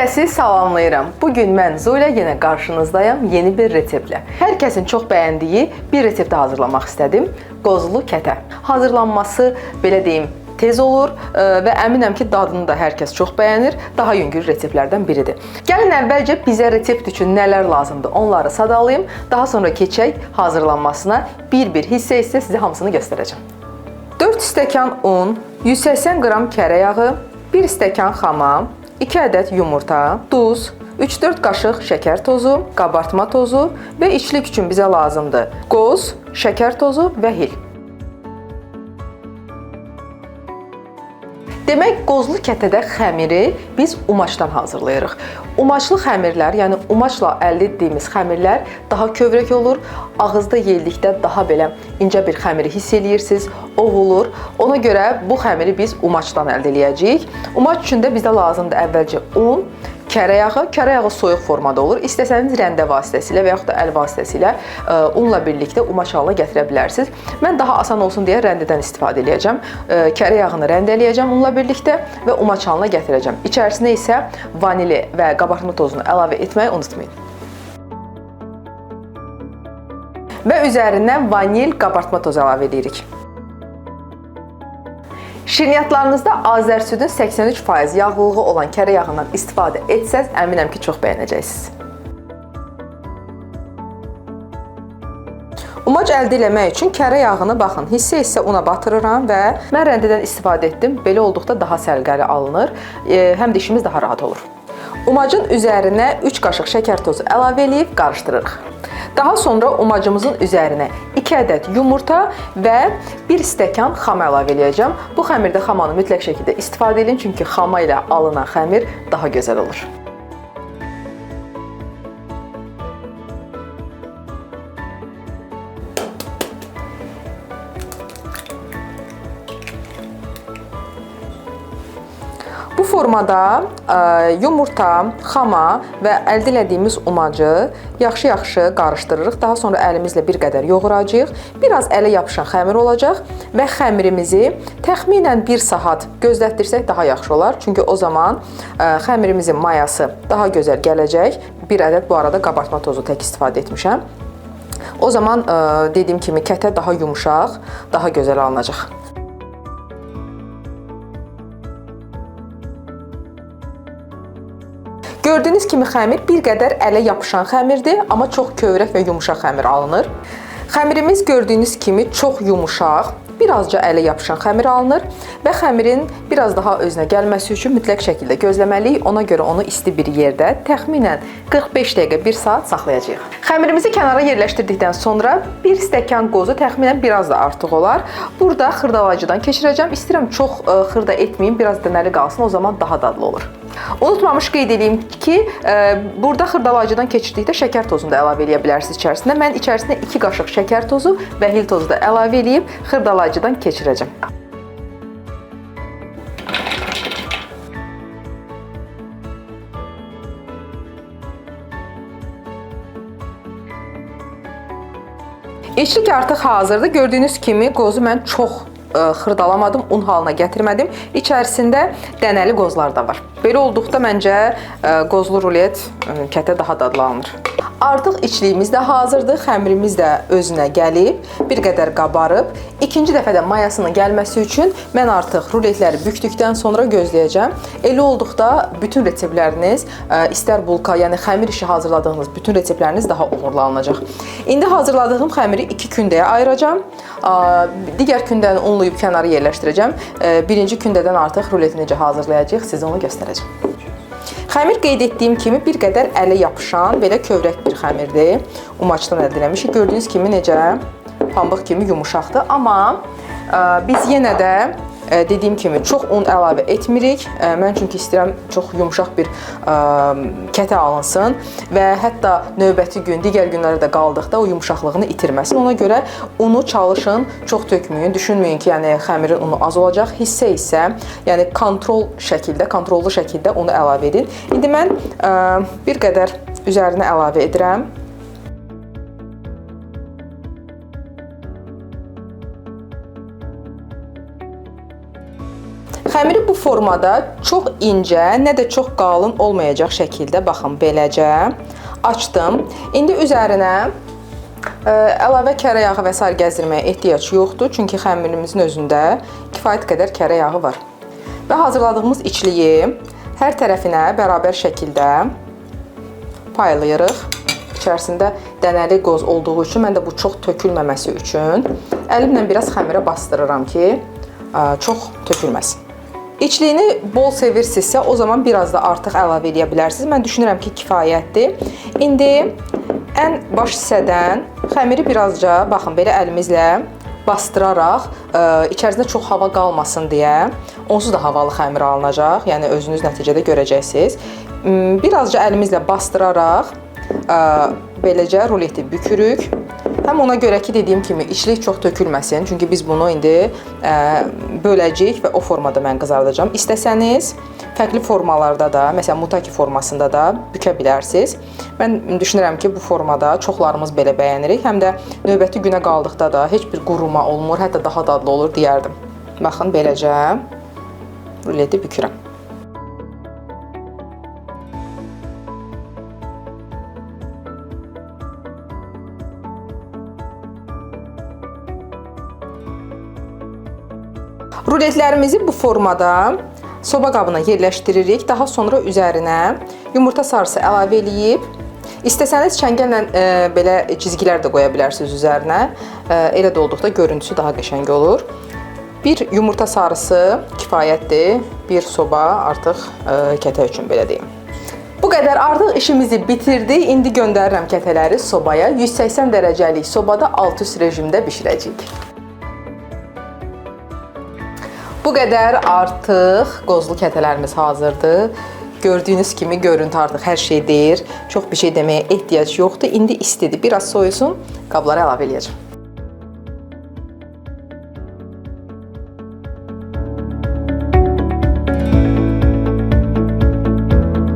Hər kəsi salamlayıram. Bu gün mən Zulia yenə qarşınızdayam yeni bir reseptlə. Hər kəsin çox bəyəndiyi bir resepti hazırlamaq istədim. Qozlu kətə. Hazırlanması belə deyim, tez olur və əminəm ki, dadını da hər kəs çox bəyənir. Daha yüngül reseptlərdən biridir. Gəlin əvvəlcə bizə resept üçün nələr lazımdır, onları sadalayım. Daha sonra keçək hazırlanmasına. Bir-bir hissə-hissə sizə hamısını göstərəcəm. 4 stəkan un, 180 qram kərə yağı, 1 stəkan xama, 2 ədəd yumurta, duz, 3-4 qaşıq şəkər tozu, qabartma tozu və içlik üçün bizə lazımdır qoz, şəkər tozu və hil. Demək, qozlu kətədə xəmiri biz umaçdan hazırlayırıq. Umaçlı xəmirlər, yəni umaçla əldə etdiyimiz xəmirlər daha kövrək olur. Ağızda yeyildikdə daha belə incə bir xəmiri hiss eləyirsiniz, ovulur. Ona görə bu xəmiri biz umaçdan əldə eləyəcəyik. Umaç üçün də bizə lazımdır əvvəlcə un, kərə yağı. Kərə yağı soyuq formada olur. İstəsəniz rəndə vasitəsilə və yaxud da əl vasitəsilə unla birlikdə umaç halına gətirə bilərsiniz. Mən daha asan olsun deyə rəndədən istifadə eləyəcəm. Kərə yağını rəndələyəcəm unla birlikdə və umaç halına gətirəcəm. İçərisinə isə vanili və qabartma tozunu əlavə etməyi unutmayın. Və üzərinə vanil, qabartma tozu əlavə edirik. Şirniyyatlarınızda Azərsüdün 83% yağlılığı olan kərə yağından istifadə etsəz, əminəm ki, çox bəyənəcəksiniz. Umac əldə eləmək üçün kərə yağını baxın, hissə-hissə una batırıram və mən rəndədən istifadə etdim. Belə olduqda daha səliqəli alınır, həm də işimiz daha rahat olur. Umacın üzərinə 3 qaşıq şəkər tozu əlavə eləyib qarışdırırıq. Daha sonra umacımızın üzərinə 2 ədəd yumurta və 1 stəkan xama əlavə eləyəcəm. Bu xəmirdə xamanı mütləq şəkildə istifadə edin, çünki xama ilə alınan xəmir daha gözəl olur. Bu formada yumurta, xama və əldə elədiyimiz umacı yaxşı-yaxşı qarışdırırıq. Daha sonra əlimizlə bir qədər yoğuracağıq. Biraz ələ yapışan xəmir olacaq və xəmirimizi təxminən 1 saat gözlətdirsək daha yaxşı olar. Çünki o zaman xəmirimizin mayası daha gözəl gələcək. Bir ədəd bu arada qabartma tozu tək istifadə etmişəm. O zaman dediyim kimi kətə daha yumuşaq, daha gözəl alınacaq. Gördüyünüz kimi xəmir bir qədər ələ yapışan xəmirdir, amma çox kövrək və yumuşaq xəmir alınır. Xəmirimiz gördüyünüz kimi çox yumuşaq, birazca ələ yapışan xəmir alınır və xəmirin biraz daha özünə gəlməsi üçün mütləq şəkildə gözləməliyik. Ona görə onu isti bir yerdə təxminən 45 dəqiqə 1 saat saxlayacağıq. Xəmirimizi kənara yerləşdirdikdən sonra 1 stəkan qozu təxminən biraz da artıq olar. Burada xırdalayıcıdan keçirəcəm. İstəyirəm çox xırda etməyim, biraz dənəli qalsın, o zaman daha dadlı olur. Unutmamış qeyd edeyim ki, burada xırdalayıcıdan keçirdikdə şəkər tozunu da əlavə eləyə bilərsiniz içərisinə. Mən içərisinə 2 qaşıq şəkər tozu və hil tozu da əlavə eləyib xırdalayıcıdan keçirəcəm. İçlik artıq hazırdır. Gördüyünüz kimi qozu mən çox xırdalamadım, un halına gətirmədim. İçərisində dənəli qozlar da var. Belə olduqda məncə qozlu rulet kətə daha dadlı alınır. Artıq içliyimiz də hazırdır, xəmirimiz də özünə gəlib, bir qədər qabarıb. İkinci dəfə də mayasının gəlməsi üçün mən artıq ruletləri bükdükdən sonra gözləyəcəm. Elə olduqda bütün reseptləriniz, istər bulka, yəni xəmir işi hazırladığınız bütün reseptləriniz daha uğurlu alınacaq. İndi hazırladığım xəmiri 2 kündəyə ayıracağam. Digər kündəni unlayıb kənara yerləşdirəcəm. Birinci kündədən artıq ruleti necə hazırlayacağıq, sizə onu göstərəcəm. Xəmir qeyd etdiyim kimi bir qədər ələ yapışan, belə kövrək bir xəmirdir. Umaçdan əldə eləmişik. Gördüyünüz kimi necə pambıq kimi yumuşaqdır. Amma biz yenə də dediyim kimi çox un əlavə etmirik. Mən çünki istəyirəm çox yumuşaq bir kətə alınsın və hətta növbəti gün, digər günlərə də qaldıqda o yumuşaqlığını itirməsin. Ona görə unu çalışın, çox tökməyin. Düşünməyin ki, yəni xəmirin unu az olacaq. Hissə-hissə, yəni kontrollu şəkildə unu əlavə edin. İndi mən bir qədər üzərinə əlavə edirəm. Xəmiri bu formada çox incə, nə də çox qalın olmayacaq şəkildə, baxın beləcə açdım. İndi üzərinə əlavə kərə yağı və sair gəzdirməyə ehtiyac yoxdur, çünki xəmirimizin özündə kifayət qədər kərə yağı var. Və hazırladığımız içliyi hər tərəfinə bərabər şəkildə paylayırıq. İçərisində dənəli qoz olduğu üçün, mən də bu çox tökülməməsi üçün əlimlə biraz xəmirə bastırıram ki, çox tökülməsin. İçliyini bol sevirsinizsə, o zaman biraz da artıq əlavə eləyə bilərsiniz. Mən düşünürəm ki, kifayətdir. İndi ən baş hissədən xəmiri birazca, baxın, belə əlimizlə bastıraraq, içərisində çox hava qalmasın deyə, onsuz da havalı xəmir alınacaq, yəni özünüz nəticədə görəcəksiniz. Birazca əlimizlə bastıraraq, beləcə ruleti bükürük. Həm ona görə ki, dediyim kimi içlik çox tökülməsin. Çünki biz bunu indi böləcəyik və o formada mən qızardacağam. İstəsəniz fərqli formalarda da, məsələn mutaki formasında da bükə bilərsiniz. Mən düşünürəm ki, bu formada çoxlarımız belə bəyənirik. Həm də növbəti günə qaldıqda da heç bir quruma olmur, hətta daha dadlı olur deyərdim. Baxın, beləcə ruleti bükürəm. Ruletlərimizi bu formada soba qabına yerləşdiririk. Daha sonra üzərinə yumurta sarısı əlavə eləyib, istəsəniz çəngəllə belə cizgilər də qoya bilərsiniz üzərinə. Elə də olduqda görüntüsü daha qəşəng olur. Bir yumurta sarısı kifayətdir. Bir soba artıq kətə üçün, belə deyim. Bu qədər artıq işimizi bitirdik. İndi göndərirəm kətələri sobaya. 180 dərəcəlik sobada alt-üst rejimdə bişirəcəyik. Bu qədər artıq qozlu kətələrimiz hazırdır. Gördüyünüz kimi görüntü artıq hər şey deyir. Çox bir şey deməyə ehtiyac yoxdur. İndi istidir. Biraz soyusun, qablara əlavə eləyəcəm.